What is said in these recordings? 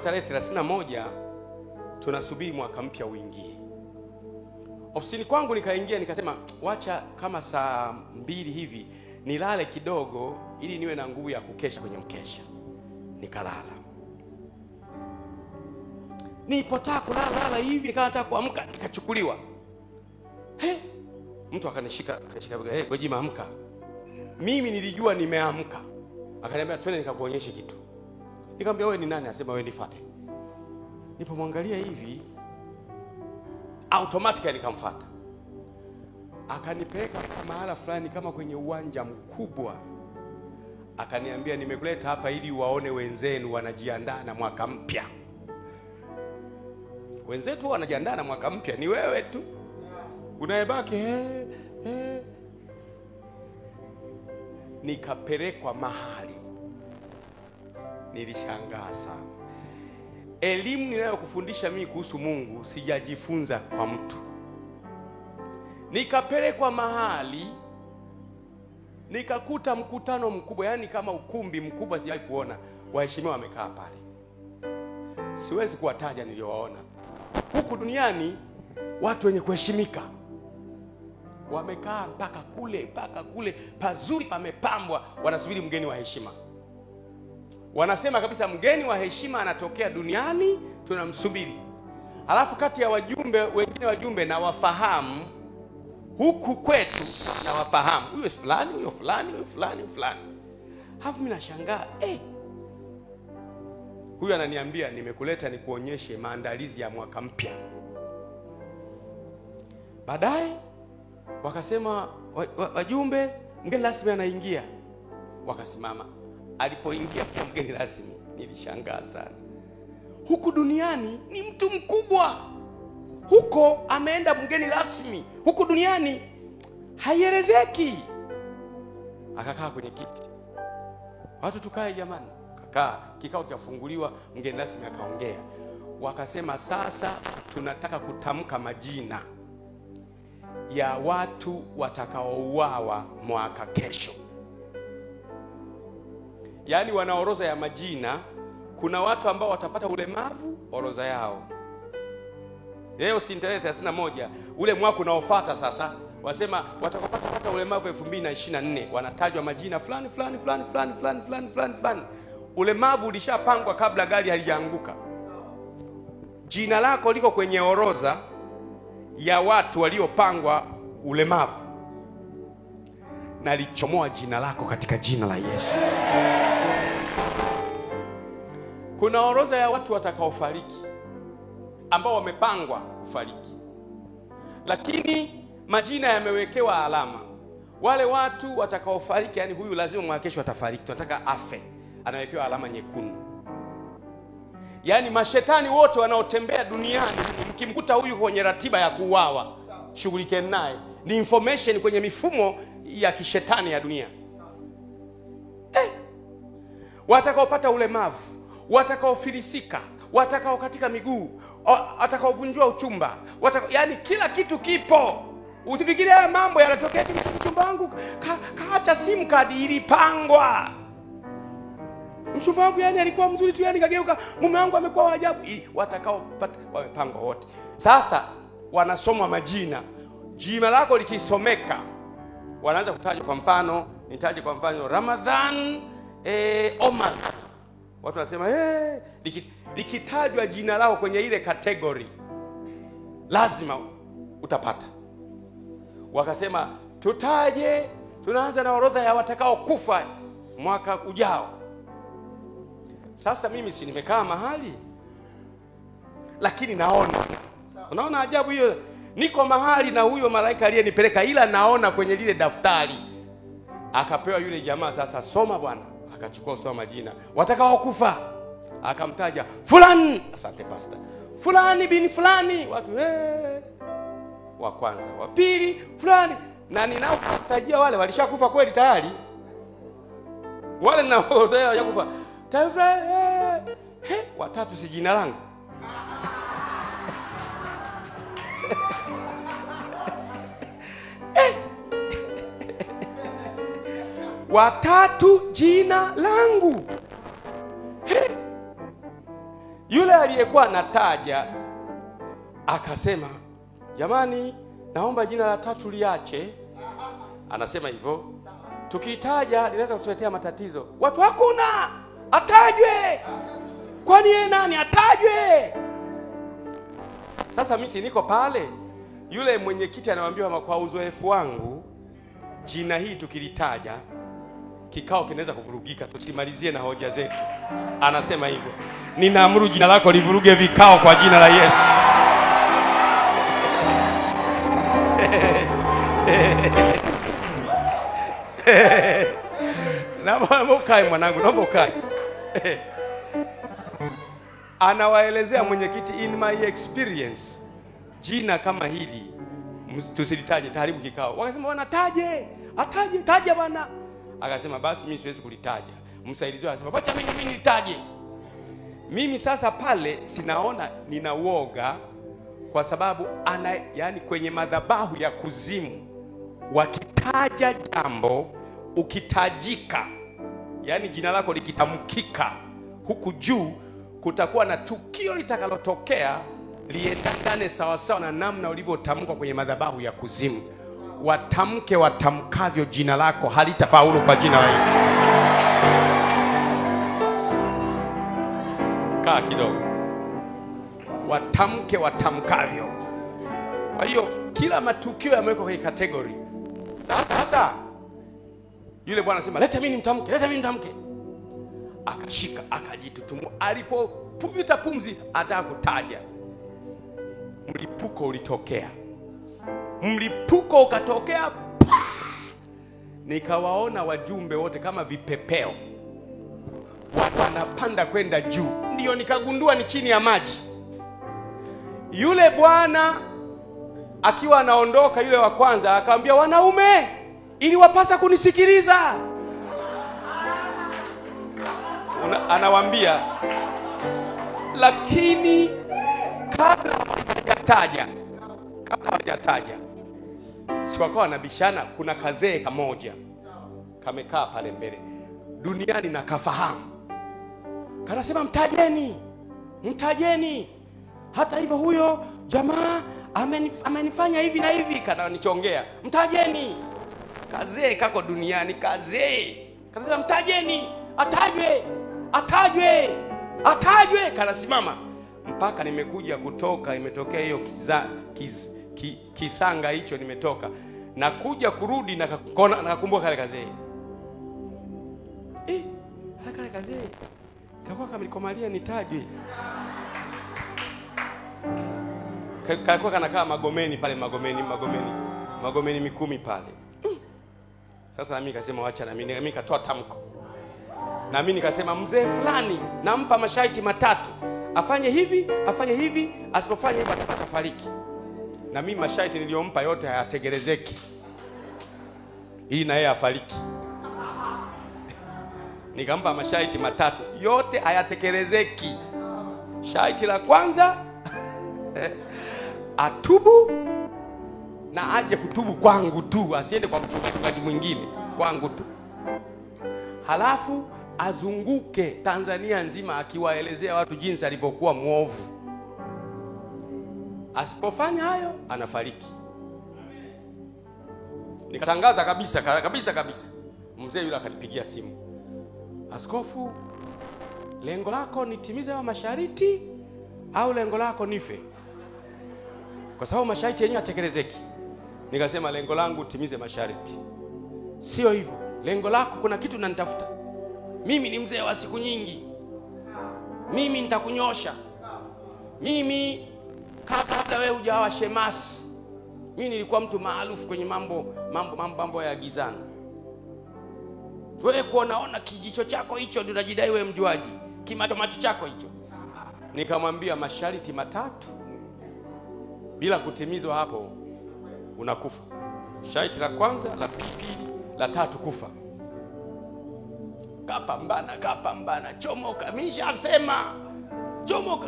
tarehe 31 tunasubiri mwaka mpya uingie. Ofisini kwangu nikaingia nikasema wacha kama saa 2 hivi nilale kidogo ili niwe na nguvu ya kukesha kwenye mkesha. Nikalala. Nilipotaka kulala hivi nikawa nataka kuamka nikachukuliwa. Mtu akanishika bega, "Hey, Gwajima amka." Mimi nilijua nimeamka. Akaniambia twende nikakuonyeshe kitu. Nikamwambia wewe ni nani? Asema wewe nifuate. Nilipomwangalia hivi automatically nikamfuata. Akanipeleka mahala fulani kama kwenye uwanja mkubwa. Akaniambia nimekuleta hapa ili waone wenzenu wanajiandaa na mwaka mpya. Wenzetu wanajiandaa na mwaka mpya, ni wewe tu unayebaki. Nikapelekwa mahali nilishangaa sana. Elimu ninayokufundisha mimi kuhusu Mungu sijajifunza kwa mtu. Nikapelekwa mahali nikakuta mkutano mkubwa, yani kama ukumbi mkubwa sijawahi kuona. Waheshimiwa wamekaa pale. Siwezi kuwataja niliowaona. Huku duniani watu wenye kuheshimika wamekaa mpaka kule pazuri pamepambwa, wanasubiri mgeni wa heshima. Wanasema kabisa mgeni wa heshima anatokea duniani, tunamsubiri. Alafu kati ya wajumbe wengine, wajumbe na wafahamu huku kwetu na wafahamu huyo fulani, huyo fulani, huyo fulani, fulani. Halafu mimi nashangaa, huyu ananiambia nimekuleta nikuonyeshe maandalizi ya mwaka mpya. Baadaye wakasema wajumbe mgeni rasmi anaingia. Wakasimama. Alipoingia pia mgeni rasmi nilishangaa sana. Huku duniani ni mtu mkubwa, huko ameenda mgeni rasmi. Huku duniani haielezeki. Akakaa kwenye kiti. Watu tukae jamani. Kakaa, kikao kikafunguliwa, mgeni rasmi akaongea. Wakasema sasa tunataka kutamka majina ya watu watakaouawa mwaka kesho. Yaani wana orodha ya majina. Kuna watu ambao watapata ulemavu, orodha yao. Leo si tarehe 31, ule mwaka unaofuata sasa wasema watakapata ulemavu 2024, wanatajwa majina fulani fulani fulani fulani fulani fulani fulani fulani. Ulemavu ulishapangwa kabla gari halijaanguka. Jina lako liko kwenye orodha ya watu waliopangwa ulemavu. Nalichomoa jina lako katika jina la Yesu. Kuna orodha ya watu watakaofariki, ambao wamepangwa kufariki, lakini majina yamewekewa alama. Wale watu watakaofariki, yani huyu lazima mwaka kesho atafariki, tunataka afe, anawekewa alama nyekundu. Yani mashetani wote wanaotembea duniani, mkimkuta huyu kwenye ratiba ya kuuawa, shughulikeni naye. Ni information kwenye mifumo ya kishetani ya dunia. Watakaopata ulemavu, watakaofilisika, watakaokatika miguu, watakaovunjwa uchumba, yani kila kitu kipo. Usifikirie haya mambo yanatokea tu mchumba wangu kaacha sim card ilipangwa. Mchumba wangu yani alikuwa mzuri tu, yani kageuka, mume wangu amekuwa wa ajabu. Watakaopata wamepangwa wote. Sasa wanasomwa majina. Jina lako likisomeka wanaanza kutaja. Kwa mfano, nitaje kwa mfano Ramadhan Omar. Watu wanasema likitajwa jina lao kwenye ile category lazima utapata. Wakasema tutaje, tunaanza na orodha ya watakao kufa mwaka ujao. Sasa mimi si nimekaa mahali, lakini naona. Unaona ajabu hiyo? Niko mahali na huyo malaika aliyenipeleka, ila naona kwenye lile daftari. Akapewa yule jamaa, sasa soma bwana. Akachukua soma majina watakao kufa, akamtaja fulani, asante pastor, fulani bin fulani. Watu wa kwanza, wa pili fulani, na ninaotajia wale walishakufa kweli tayari. Wale ninaotajia walishakufa tayari. Watatu si jina langu. Watatu jina langu. Yule aliyekuwa anataja akasema, jamani, naomba jina la tatu liache. Anasema hivyo, tukilitaja linaweza kutuletea matatizo. Watu hakuna, atajwe. Kwani yeye nani atajwe? Sasa mimi si niko pale, yule mwenyekiti anawaambia, kwa uzoefu wangu jina hii tukilitaja kikao kinaweza kuvurugika, tusimalizie na hoja zetu. Anasema hivyo, ninaamuru jina lako livuruge vikao kwa jina la Yesu. Naomba ukae mwanangu, naomba ukae. Anawaelezea mwenyekiti, in my experience jina kama hili tusilitaje, taharibu kikao. Wakasema wanataje, ataje, taja bwana. Akasema basi mimi siwezi kulitaja. Msaidizi akasema wacha mimi nilitaje. Mimi sasa pale sinaona nina uoga, kwa sababu ana, yani kwenye madhabahu ya kuzimu wakitaja jambo, ukitajika, yani jina lako likitamkika huku juu, kutakuwa na tukio litakalotokea liendane sawa sawa na namna ulivyotamkwa kwenye madhabahu ya kuzimu. Watamke watamkavyo jina lako halitafaulu kwa jina la Yesu. Kaa kidogo. Watamke watamkavyo. Kwa hiyo kila matukio yamewekwa kwenye category. Sasa yule bwana anasema leta mimi nimtamke, leta mimi nimtamke. Akashika, akajitutumua. Alipovuta pumzi anataka kutaja, mlipuko ulitokea. Mlipuko ukatokea, nikawaona wajumbe wote kama vipepeo wanapanda kwenda juu. Ndio nikagundua ni chini ya maji. Yule bwana akiwa anaondoka, yule wa kwanza akamwambia, wanaume, iliwapasa kunisikiliza. Anawaambia, lakini kabla hawajataja, siwakawa wanabishana. Kuna kazee kamoja kamekaa pale mbele duniani na kafahamu, kanasema mtajeni, mtajeni. Hata hivyo huyo jamaa amenifanya hivi na hivi, kananichongea, mtajeni. Kazee kako duniani, kazee kanasema mtajeni, atajwe, atajwe, atajwe. Kanasimama mpaka nimekuja kutoka, imetokea hiyo kisanga hicho, nimetoka na kuja kurudi na nakakumbuka kale kazee. Kale kazee kakuwa kamelikomalia nitajwe. Kakuwa kanakaa Magomeni pale, Magomeni Mikumi pale. Sasa na mimi nikasema wacha na mimi nikatoa tamko. Na mimi nikasema mzee fulani nampa masharti matatu. Afanye hivi, afanye hivi, asipofanya hivi atafariki. Na mimi masharti niliyompa yote hayatekelezeki, ili na yeye afariki. Nikampa masharti matatu, yote hayatekelezeki. Sharti la kwanza atubu na aje kutubu kwangu tu, asiende kwa mchungaji mwingine, kwangu tu. Halafu azunguke Tanzania nzima akiwaelezea watu jinsi alivyokuwa muovu. Asipofanya hayo anafariki. Nikatangaza kabisa kabisa kabisa. Mzee yule akanipigia simu, askofu, lengo lako nitimize hayo masharti au lengo lako nife? Kwa sababu masharti yenyewe hayatekelezeki. Nikasema lengo langu timize masharti. Sio hivyo, lengo lako kuna kitu nanitafuta. Mimi ni mzee wa siku nyingi, mimi nitakunyosha. Mimi kabla wewe hujawa shemasi, mimi nilikuwa mtu maarufu kwenye mambo ya gizano. Wewe kuonaona kijicho chako hicho ndio unajidai wewe mjuaji, kimacho macho chako hicho. Nikamwambia masharti matatu, bila kutimizwa hapo unakufa. Sharti la kwanza, la pili, la tatu kufa. Kapambana, kapambana, chomoka, mimi nishasema chomoka.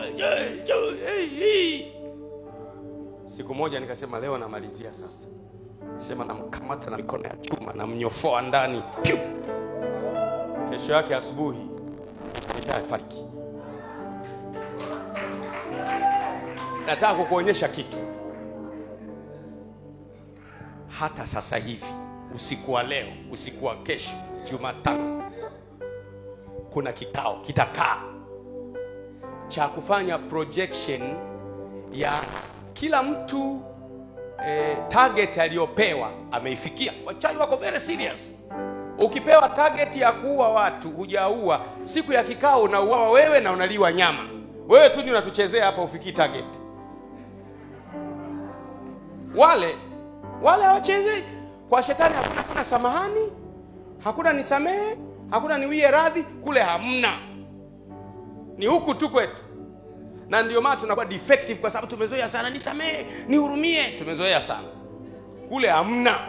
Siku moja nikasema leo namalizia sasa. Sema namkamata na mikono ya chuma na mnyofoa ndani. Piu! Kesho yake asubuhi nishafariki. Nataka kukuonyesha kitu. Hata sasa hivi, usiku wa leo, usiku wa kesho, Jumatano, kuna kikao kitakaa cha kufanya projection ya kila mtu, target aliyopewa ameifikia. Wachawi wako very serious. Ukipewa target ya kuua watu hujaua, siku ya kikao unauawa wewe na unaliwa nyama. Wewe tu ndio unatuchezea hapa, ufikii target. Wale hawachezei. Kwa shetani hakuna sana samahani, hakuna nisamehe, hakuna niwie radhi, kule hamna. Ni huku tu kwetu. Na ndio maana tunakuwa defective, kwa sababu tumezoea sana nisamehe, nihurumie, tumezoea sana. Kule hamna.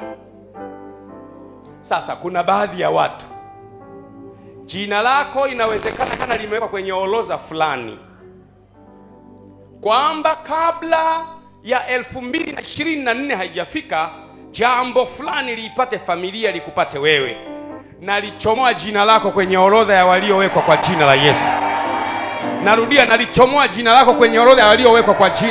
Sasa kuna baadhi ya watu, jina lako inawezekana kana limewekwa kwenye orodha fulani, kwamba kabla ya 2024 haijafika jambo fulani liipate familia, likupate wewe. Nalichomoa jina lako kwenye orodha ya waliowekwa kwa jina la Yesu. Narudia, nalichomoa jina lako kwenye orodha ya waliowekwa kwa jina